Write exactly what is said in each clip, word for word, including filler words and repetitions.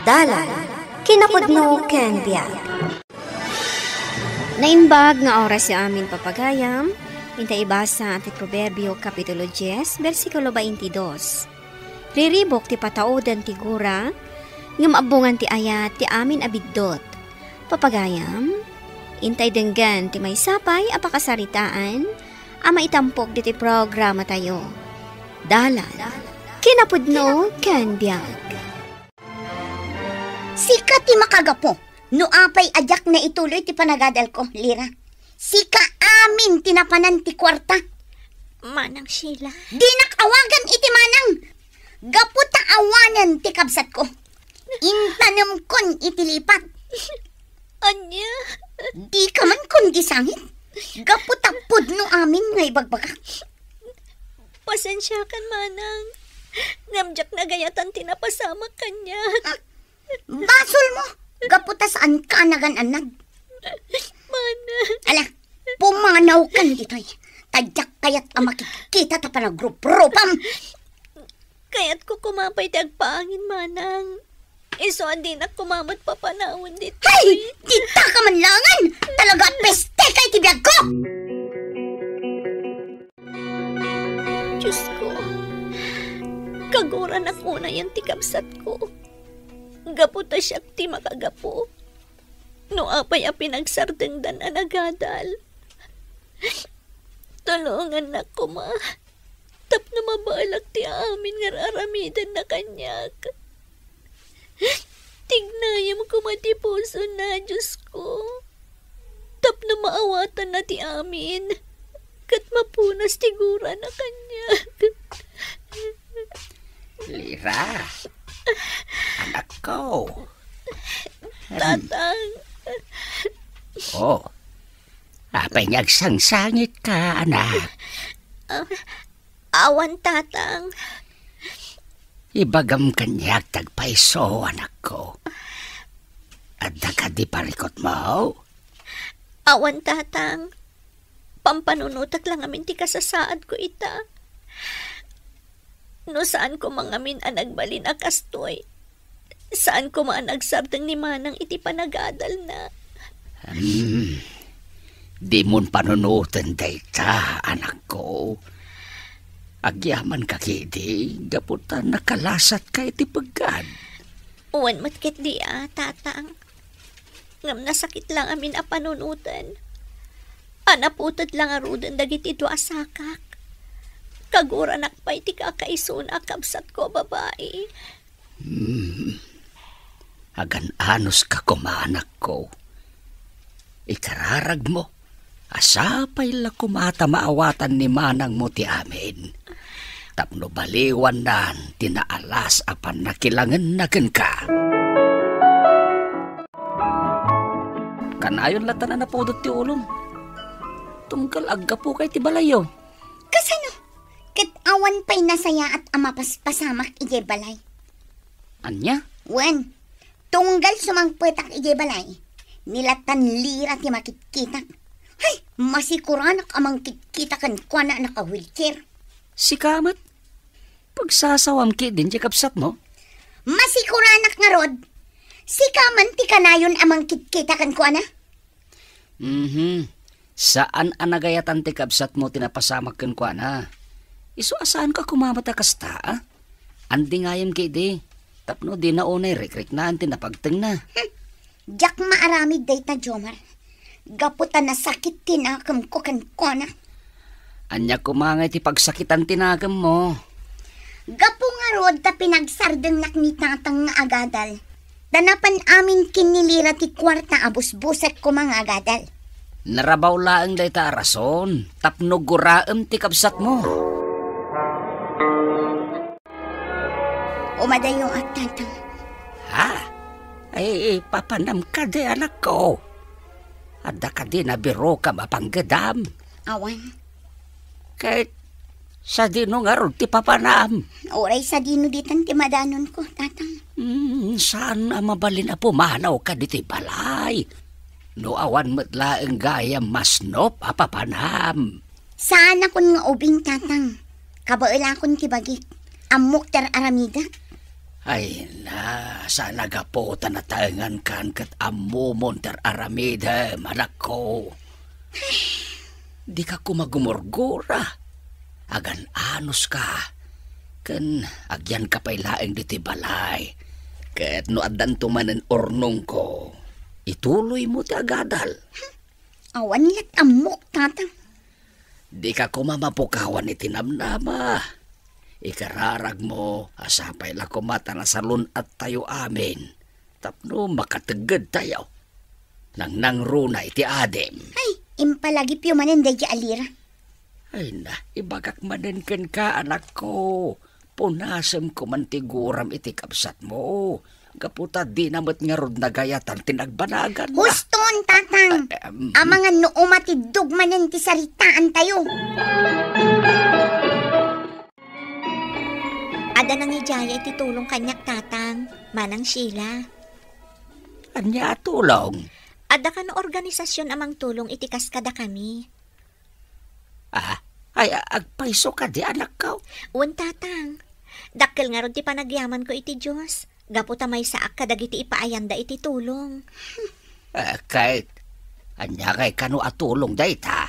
Dalan, kinapudno ken biag. Naimbag nga oras ti amin papagayam, inta ibasa ti Proverbio Kapitulo dies, bersikulo baintidos. Riribuk ti patauden ti gura, ngem abbongan ti ayat ti amin a biddut. Papagayam, intay denggen ti maysa pay a pakasaritaan a maitampok ditoy programatayo. Dalan, kinapudno ken biag. Sika ti makagapu no apay a diak naituloy ti panagadalko, Lira. Sika amin ti napanan ti kuarta. Manang Sheila. Dinak awagan iti manang. Gapu ta awanen ti kabsatko. Intanemkon iti lipat. Ania? Dika man kundi sangit. Gapu ta pudno amin nga ibagbagak. Pasensiakan, manang. Ngem diak nagayatan ti napasamak kaniak. Basol mo, gapu ta saan ka nagan-annad. Manang. Ala, pumanawkan ditoy. Ta diak kayat a makikita ta panagruprupam. Kayatko koma pay ti agpaangin, manang. Isu a dinak koma met papanawen ditoy. Hay! Dita ka man langan! Talaga, peste ka iti biagko! Diosko, kaguranak unayen ti kabsatko. Gapu ta siak ti makagapu no apay a pinagsardengdan a nagadal. Tulongannak koma tapno mabalak ti amin nga ar-aramidenna kaniak. Tignayem koma ti pusona, Diosko, tapno maawatanna ti amin ket mapunas ti gurana kaniak. Lira, anakko. Tatang. Oh, apay nga agsangsangitka, anak? Ah, awan, Tatang. Ibagam kaniak ti agpayso, anakko. Adda kadi parikutmo? Awan, Tatang. Pampanunotek la ngamin ti kasasaadko ita. No saan koma ngamin a nagbalin a kastoy, saan koma a nagsardeng ni Manang iti panagadalna. Hmm. Dimon panunoten dayta, anakko. Agyamanka ketdi gapu ta nakalasatka iti peggad. Wen met ketdi a, Tatang. Ngem nasakit la ngamin a panunoten. A naputed la ngaruden dagiti dua a sakak. Kaguranak pay ti kakaisuna a kabsatko a babai. Hmm. Agan-anuska koma, anakko. Ikararagmo a sapay la koma ta maawatan ni manangmo ti amin, tapno baliwannan ti naalas a pannakilangenna kenka. Kanayon latta a napudot ti ulom. Tunggal aggapuka iti balayyo. Kasano? Ket awan pay nasayaat a mapaspasamak idiay balay. Ania? Wen, tunggal sumangpetak idiay balay, ni lattan Lira ti makitkitak. Hay, masikuranak a mangkitkita kenkuana a naka-wheelchair. Sika met? Pagsasawam ketdin ti kabsatmo? Masikuranak ngarud, sika man ti kanayon a mangkitkita kenkuana? Mhm. Saan a nagayatan ti kabsatmo ti napasamak kenkuana. Isu a saanka koma met a kasta, a? Andingayem ketdi, tapno dina unay rikriknaan ti napagtengna. Hmm. Diak maaramid dayta, Jomar. Gapu ta nasakit ti nakemko kenkuana. Ania koma ngay ti pagsakitan ti nakemmo? Gapu ngarud ta pinagsardengnak ni Tatang nga agadal. Ta napan amin ken ni Lira ti kuarta a busbusek koma nga agadal. Narabaw laeng dayta a rason tapno guraem ti kabsatmo. Umadayo, a, Tatang. Ha? Ay, papanam kadi, anakko? Adda kadi nabirokam a panggedam? Awan. Ket sadino ngarud ti papanam? Uray sadino ditan ti madanonko, Tatang. Hmm, saan a mabalin a pumanawka ditoy balay? No awan met laeng gayam masnop a papanam. Saanakon nga ubing, Tatang. Kabaelakon ti bagik. Ammok ti ar-aramidek. Ay na, saan a gapu ta nataengankan ket ammomon ti ar-aramidem, anakko. Dika koma gumurgura. Agan-anuska, ken agyanka pay laeng ditoy balay. Ket no addanto manen urnongko, ituloymo ti agadal. Awan lat ammok, Tatang. Dika koma mapukawan iti namnama. Ikararagmo a sapay la koma ta nasalun-attayo amin tapno makateggedtayo. Nangnangruna iti adim. Ay, impalagipyo manen daydi a lira. Ay na, ibagak manen kenka, anakko. Punasem koman ti guram iti kabsatmo. Gapu ta dina met ngarud nagayatan ti nagbanaganna. Huston, Tatang. Eh, em. Amangan no umatiddog manen ti saritaantayo. Adda nangidiaya iti tulong kaniak, Tatang, Manang Sheila. Ania a tulong? Adda kano organisasion a mangtulong iti kas kadakami. Ah, ay, a-, agpayso kadi, anakko? Wen, Tatang. Dakkel ngarud ti panagyamanko iti Dios, gapu ta maysaak kadagiti ipaayanda iti tulong. Eh, ket, ania ngay kano a tulong dayta?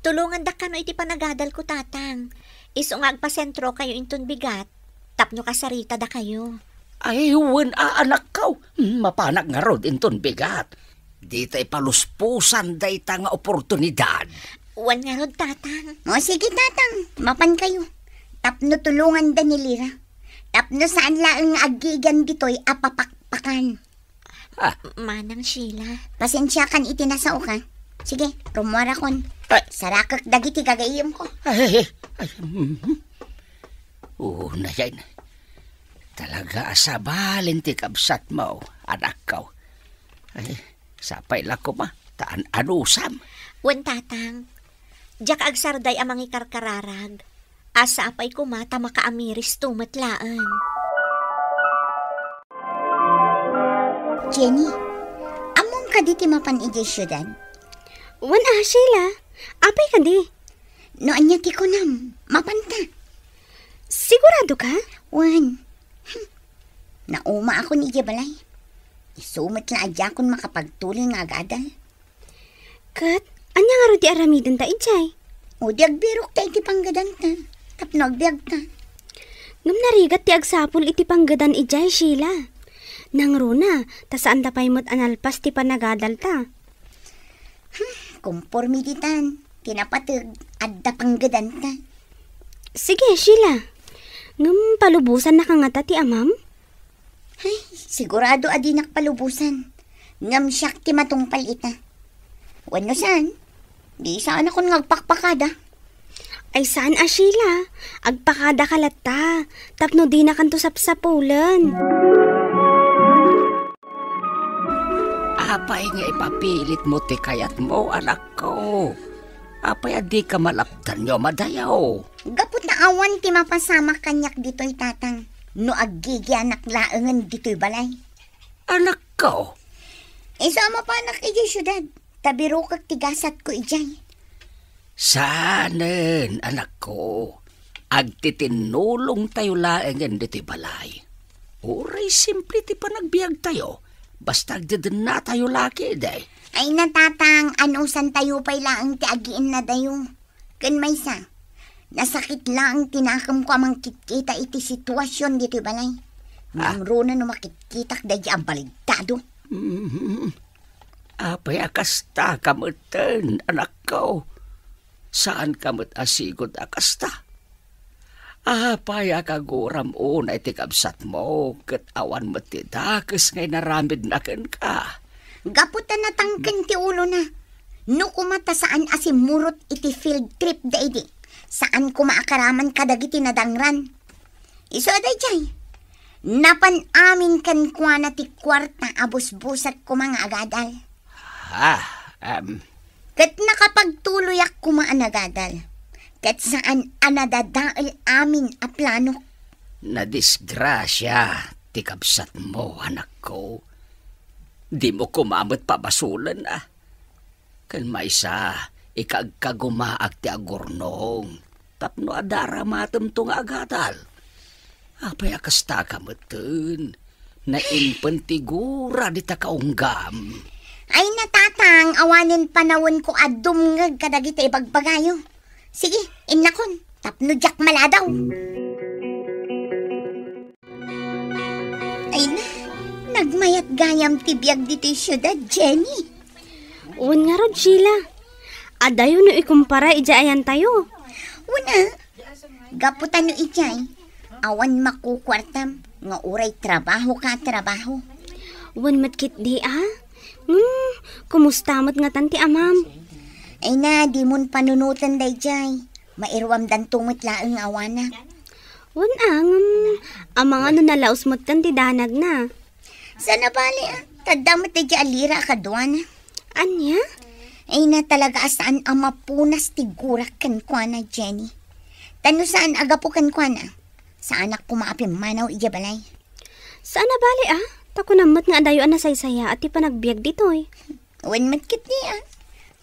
Tulongandak kano iti panagadalko, Tatang. Isu nga agpasentrokayo inton bigat, tapno kasaritadakayo. Ay, wen a, anakko. Hmm, mapanak ngarud inton bigat. Dita ipaluspusan dayta nga oportunidad. Wen ngarud, Tatang. O, sige, Tatang. Mapankayo. Tapno tulonganda ni Lira. Tapno saan laeng nga aggigian ditoy a papakpakan. Ah. Manang Sheila. Pasensiakan iti nasaok, ha? Sige, rummuarakon. Ay. Sarakek dagiti gagayyemko. Ay, ay, ay, mhm. Unayen. Talaga a sabalen ti kabsatmo, anakko. Ay, sapay la koma ta an-anusam. Wen, Tatang. Diak agsarday a mangikarkararag. A sapay koma ta makaamiristo met laeng. Jenny, ammom kadi ti mapan idiay siudad? Wen a, Sheila. Apay kadi? No ania ti kunam, mapanta. Sigurado ka? Wen. Hmm. Naumaakon idiay balay. Isu met la a diakon makapagtuloy nga agadal. Ket, ania ngarud ti aramidenta idiay? O, di agbirokta iti panggedanta. Tapno agbiagta. Ngem narigat ti agsapul iti panggedan idiay, Sheila. Nangruna, ta saanda pay met a nalpas ti panagadalta. Hmm, komporme ditan. Ti napateg, adda panggedanta. Sige, Sheila. Ngem palubosannaka ngata ti amam? Ay, sigurado a dinak palubosan. Ngem siak ti matungpal ita. Wenno saan, di saanakon nga agpakpakada. Ay saan a, Sheila, agpakadaka latta, tapno dinakanto sapsapulen. Apay nga ipapilitmo ti kayatmo, anakko? Apay a dika malaptan nga umadayo? Gapu ta awan ti mapasamak kaniak ditoy, Tatang, no aggigianak laengen ditoy balay. Anakko? Isu a mapanak idiay siudad, ta birokek ti gasatko idiay. Saanen, anakko. Agtitinnulongtayo laengen ditoy balay. Uray simple ti panagbiagtayo, basta agdedennatayo la ketdi. Ay na, Tatang, anusantayo pay laeng ti agiinnadayo. Ken maysa, nasakit laeng ti nakemko a mangkitkita iti situasion ditoy balay. Ah. Nangruna no makitkitak daydi a baligtado. Mm. Apay a kasta ka metten, anakko? Saan ka met a sigud a kasta? Apay a kaguram unay ti kabsatmo ket awan met ti dakes nga inaramidna kenka? Gapu ta natangken ti ulona. No koma ta saan a simmurot iti field trip daydi, saan koma a karaman kadagiti nadangran. Isu a daydiay, napan amin kenkuana ti kuarta a busbusat koma nga agadal. Ah, em. Ket nakapagtuloyak koma a nagadal. Ket saan a nadadael amin a planok. Nadisgrasia ti kabsatmo, anakko. Dimo koma met pabasolen, a. Ken maysa, ikagkagumaak ti agurnong tapno adda aramatemto nga agadal. Apay a kasta ka metten? Naimpen ti gura dita kaunggam. Ay, natatang, awanen panawenko a dumngeg kadagiti ibagbagayo. Sige, innakon, tapno diak maladaw. Ay na, nagmayat gayam ti biag ditoy siudad, Jenny. Wen ngarud, Sheila. Adayo no ikumpara idiay ayantayo. Wen a, gapu ta no idiay, awan makukuartam nga uray trabaho ka, trabaho. Wen met ketdi a. Hmm, kumusta met ngatan ti amam? Ay na, dimon panunoten daydiay. Mairuamdanto met laeng awanak. Wen a, ngem, amangan no nalaus metten ti danagna. Saan a bali a, tadda met daydiay a lira a kaduana. Ania? Ay na, talaga a saan a mapunas ti gurak kenkuana, Jenny. Ta no saan a gapu kenkuana, saanak koma a pimmanaw idiay balay. Saan a bali a, ta kunam met nga adayo a nasaysayaat ti panagbiag ditoy. Wen met ketdi a,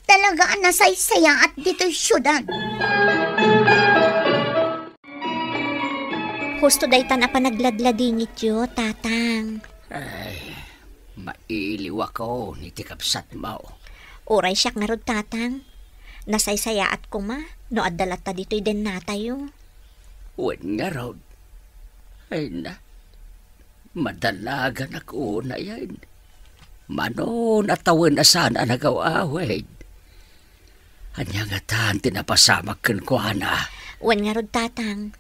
talaga a nasaysayaat ditoy siudad. Husto daytan a panagladladingityo, Tatang. Ay, mailiwakon iti kabsatmo. Uray siak ngarud, Tatang. Nasaysayaat koma no adda latta ditoy dennatayo. Wen ngarud. Ay na, madalaganak unayen. Mano natawen a saan a nagaw-awid. Ania ngatan ti napasamak kenkuana? Wen ngarud, Tatang.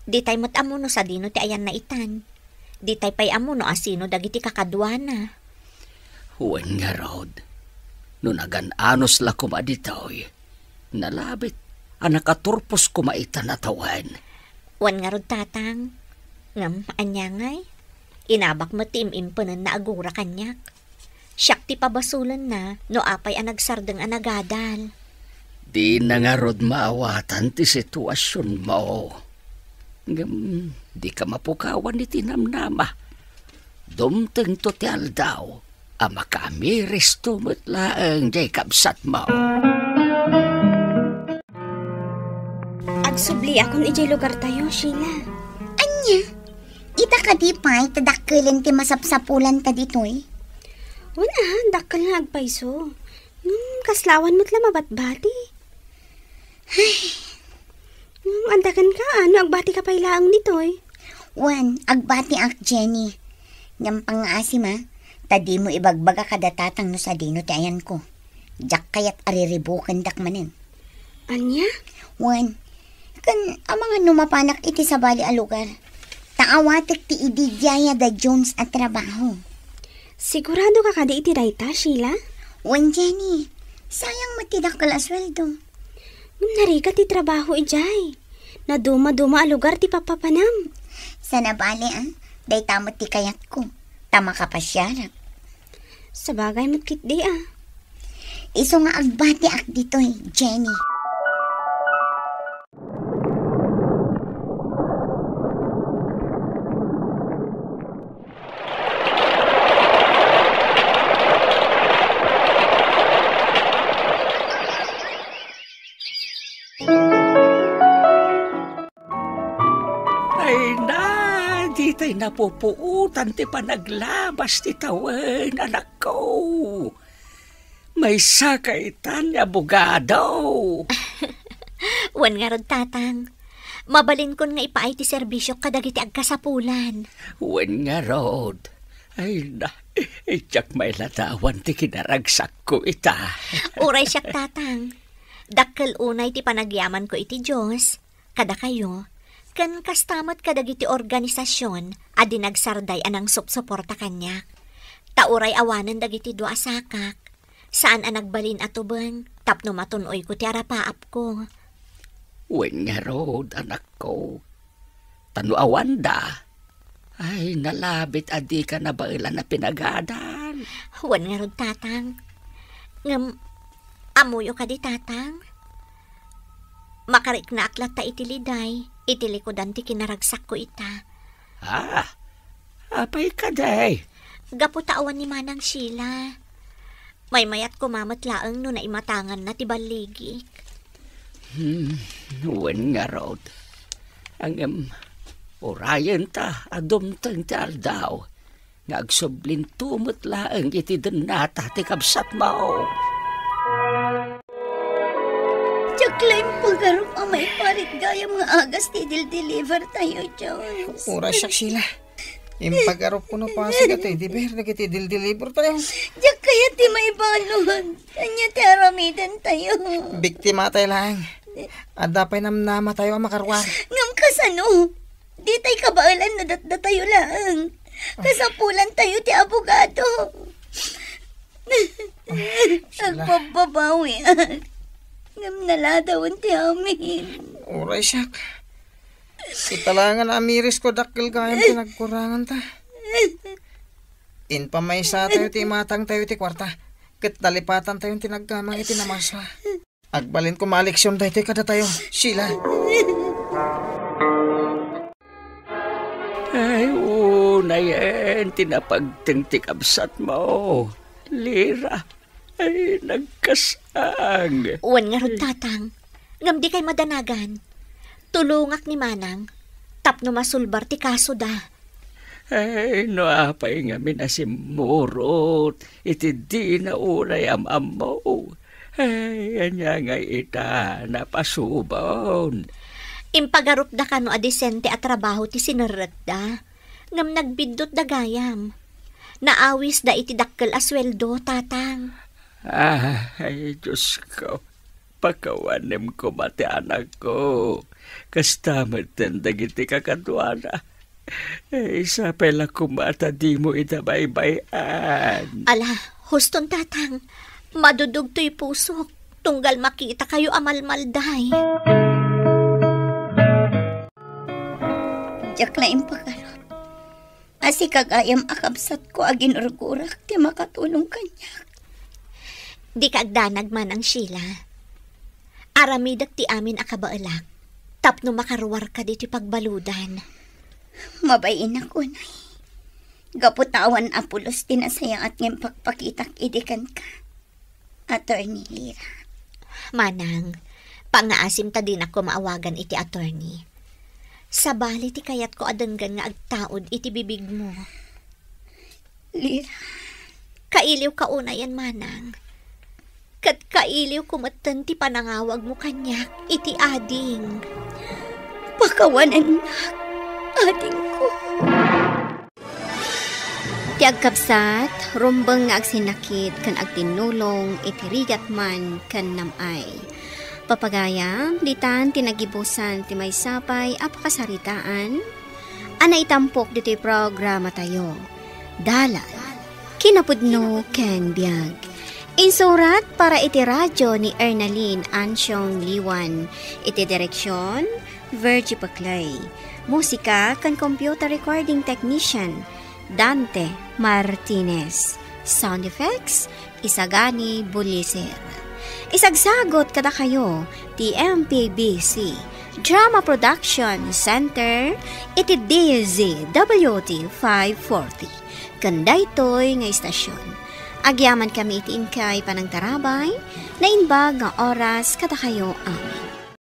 Ditay met ammo no sadino ti ayanna itan. Ditay pay ammo no asino dagiti kakaduana. Wen ngarud, no nagan-anos la koma ditoy, nalabit a nakaturpos koma ita natawen. Wen ngarud, Tatang. Ngem, ania ngay? Inabak met ti im-impenenna a gura kaniak. Siak ti pabasolenna no apay a nagsardeng a nagadal. Dina ngarud maawatan ti situasionmo. Ngem, dika mapukawan iti namnama. Dumtengto ti aldaw a makaamiristo met laeng diay kabsatmo. Agsubliakon idiay lugartayo, Sheila. Ania? Ita kadi pay ta dakkelen ti masapsapulanta ditoy? Wen a, dakkel nga agpayso. Ngem, kasla awan met la mabatbati. Ay. Ngem, adda kenka, a, no agbatika pay laeng ditoy? Wen, agbatiak, Jenny. Ngem, pangngaasima, ta dimo ibagbaga kada Tatang no sadino ti ayanko. Diak kayat a riribukendak manen. Ania? Wen, ken amangan no mapanak iti sabali a lugar. Ta awatek ti idi diay a da Jones a trabaho. Sigurado ka kadi iti dayta, Sheila? Wen, Jenny. Sayang met ti dakkel a sueldo. Ngem narigat ti trabaho idiay. Naduma-duma a lugar ti papapanam. Saan a bali, a. Dayta met ti kayatko. Ta makapasiarak. Sabagay met ketdi, a. Isu nga agbatiak ditoy, Jenny. Ay na, ditay napupuotan ti panaglabas ti tawen, anakko. Maysa ka itan nga abogado. Wen ngarud, Tatang. Mabalinkon nga ipaay ti serbisiok kadagiti agkasapulan. Wen ngarud. Ay na, diak mailadawan ti kinaragsakko ita. Uray siak, Tatang. Dakkel unay ti panagyamanko iti Dios, kadakayo, ken kasta met kadagiti organisasion a di nagsarday a nangsupsuporta kaniak. Ta uray awanen dagiti dua a sakak, saan a nagbalin a tubeng tapno matun-oyko ti arapaapko. Wen ngarud, anakko. Ta no awanda, ay, nalabit a dika nabaelan a pinagadal. Wen ngarud, Tatang. Ngem, ammoyo kadi, Tatang? Makariknaak latta iti liday, iti likudan ti kinaragsakko ita. Ah, apay kadi? Gapu ta awan ni Manang Sheila. Maymayat koma met laeng no naimatanganna ti balligik. Hmm, wen ngarud. Ngem, Urayenta a dumteng ti aldaw nga agsublinto met laeng iti dennata ti kabsatmo. Diak la impagarup a maiparit gayam nga agas ti dildeliver tayo, Jones. Uray siak, Sheila. Impagarupko no pasig a ti deber dagiti dildeliver tayo. Diak kayat ti maibalud. Ania ti aramiden tayo? Biktima tayo laeng. Adda pay namnama tayo a makaruar. Ngem kasano? Ditay kabaelan no datdatayo laeng. Kasapulan tayo ti abogado. Sila. Agbabbabawiak. Ngem naladawen ti amin. Uray siak. Ita laengen a mirisko dakkel gayam ti nagkuranganta. Impamaysa tayo ti imatang tayo ti kuarta. Ket nalipatan tayo ti naggamang iti namaswa. Agbalin koma a leksion daytoy kadatayo, Sheila. Ay, unayen ti napagteng ti kabsatmo, Lira. Ay, nagkasang. Wen ngarud, Tatang. Ngem dikay madanagan. Tulongak ni Manang tapno masulbar ti kasoda. Ay, no apay ngamin a simmurot iti dina unay am-ammo. Ay, ania ngay ita napasubon? Impagarupda kano a disente a trabaho ti sinerrekda, ngem nagbiddutda gayam. Naawisda iti dakkel a sueldo, Tatang. Ay, Diosko, pakawanem koma ti anakko. Kasta metten dagiti kakaduana. Eh, sapay la koma ta dimo ida baybay-an. Ala, huston, Tatang. Madudugtoy pusok tunggal makitakayo a malmalday. Diak la impagarup a sika gayam a kabsatko a ginurgurak ti makatulong kaniak. Dika agdanag, Manang Sheila. Aramidek ti amin a kabaelak tapno makaruarka ditoy pagbaludan. Mabainak unay. Gapu ta awan a pulos ti nasayaat nga impakpakitak idi kenka, Attorney Lira. Manang, pangngaasim ta dinak koma awagan iti attorney. Sabali ti kayatko a denggen nga agtaud iti bibigmo. Lira. Kailiwka unayen, Manang. Ket kailiwko metten ti panangawagmo kaniak iti ading. Pakawanennak, adingko. Ti agkabsat, rumbeng nga agsinnakit ken agtinnulong iti rigat man ken nam-ay. Papagayam, ditan ti nagibusan ti maysa pay a pakasaritaan a naitampok ditoy programatayo, Dalan, Kinapudno ken Biag. Insurat para iti radio ni Ernalyn Ansiong Liwan. Iti direksyon, Virgie Paclay. Musika ken computer recording technician, Dante Martinez. Sound effects, Isagani Buliser. Isagsagot kadakayo ti M P B C Drama Production Center iti D Z W T five forty. Ken daytoy nga istasyon, agyamankami iti inkay panangtarabay, naimbag nga oras kadakayo amin.